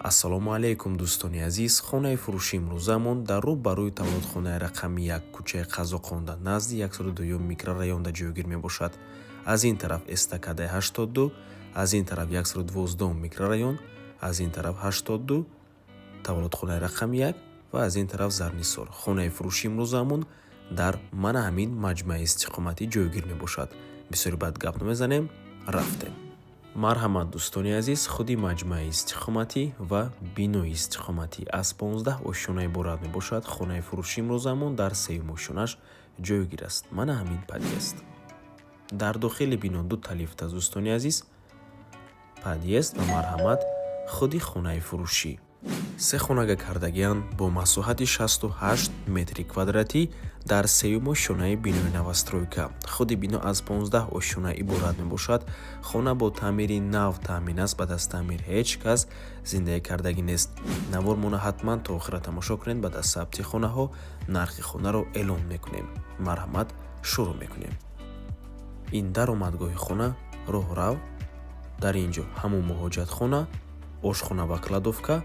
Ассалому алайкум, дӯстони азиз. Хонаи фурӯши имрӯзамон дар рӯ ба рӯи тавлодхонаи рақами 1, кӯчаи Қазоқонда, назди 102 микрорайонда ҷойгир мебошад. Аз ин тараф эстакадаи 82, аз ин тараф 112 микрорайон, аз ин тараф 82, тавлодхонаи рақами 1 ва аз ин тараф Зарнисор. Хонаи фурӯши имрӯзамон дар мана ҳамин маҷмӯаи истиқоматӣ ҷойгир мебошад. Бисёри баъд гап намезанем, рафтем. Марҳамат, дӯстони азиз, худи маҷмӯаи истиқоматӣ ва бинои истиқоматӣ аз 15 ошёна иборат мебошад. Хонаи фурӯши имрӯзамон дар сеюм ошёнаш ҷойгир аст. Мана ҳамин подъезд. Дар дохили бино дута лифт аст, дӯстони азиз. Подъезд ва марҳамат, худи хонаи фурӯшӣ. Се хонага кардагианд бо масоҳати 68 метри квадратӣ дар сеюм ошёнаи бинои новостройка. Худи бино аз 15 ошёна иборат мебошад. Хона бо таъмири нав таъмин аст, баъд аз таъмир ҳеҷ кас зиндагӣ кардагӣ нест. Навормона ҳатман то охира тамошо кунед, баъд аз сабти хонаҳо нархи хонаро эълон мекунем. Марҳамат, шурӯъ мекунем. Ин даромадгоҳи хона, роҳрав, дар ин ҷо ҳамому ҳоҷатхона, ошхона ва кладовка,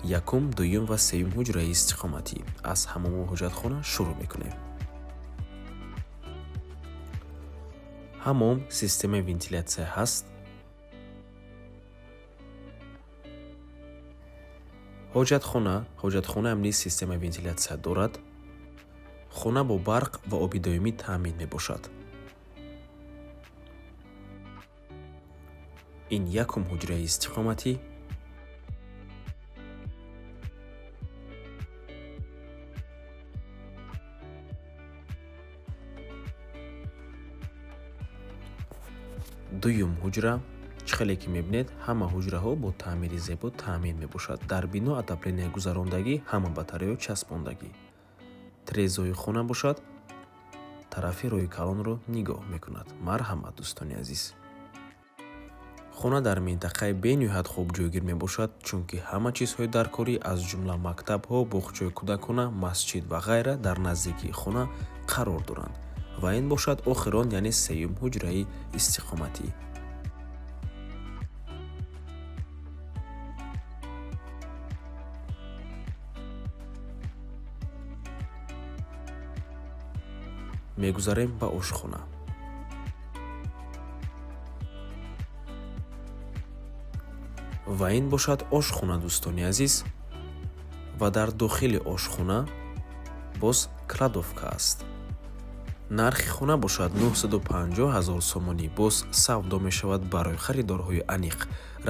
якум, дуюм ва сеюм ҳуҷраи истиқоматӣ. Аз ҳамому ҳоҷатхона шурӯъ мекунем. Ҳамом системаи вентилятсия ҳаст. Ҳоҷатхона, ҳоҷатхонаам низ системаи вентилятсия дорад. Хона бо барқ ва оби доимӣ таъмин мебошад. Ин якум ҳуҷраи истиқоматӣ. Дуюм ҳуҷра. Чӣ хеле ки мебинед, ҳама ҳуҷраҳо бо таъмири зебо таъмин мебошад. Дар бино отопление гузарондагӣ, ҳама батареё часпондагӣ. Трезои хона бошад, тарафи роҳи калонро нигоҳ мекунад. Марҳамат, дӯстони азиз. Хона дар минтақаи бениҳоят хуб ҷойгир мебошад, чунки ҳама чизҳои даркорӣ, аз ҷумла мактабҳо, боғчаи кӯдакона, масҷид ва ғайра дар наздикии хона қарор доранд. Ва ин бошад охирон, яъне сеюм ҳуҷраи истиқоматӣ. Мегузарем ба ошхона. Ва ин бошад ошхона, дӯстони азиз, ва дар дохили ошхона боз кладовка аст. Нархи хона бошад 950 ҳазор сомонӣ, боз савдо мешавад барои харидорҳои аниқ.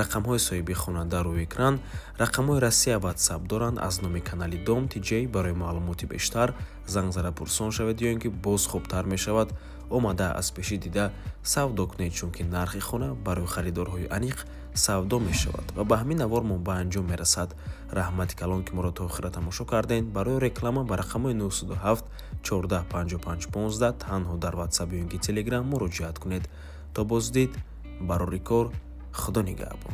Рақамҳои соҳиби хона дар рӯи экран, рақамҳои Россия WhatsApp доранд. Аз номи канали Дом TJ барои маълумоти бештар занг зада пурсон шавед ё ин ки боз хубтар мешавад омада аз пешӣ дида савдо кунед, чунки нархи хона барои харидорҳои аниқ савдо мешавад. Ва ба ҳамин навор мо ба анҷом мерасад. Раҳмати калон, ки моро то охира тамошо кардем. Барои реклама ба рақамҳои 907 14 55 15 танҳо дар WhatsApp ё ин ки Telegram муроҷиат кунед. То боздид, барори кор, Худо нигаҳбон.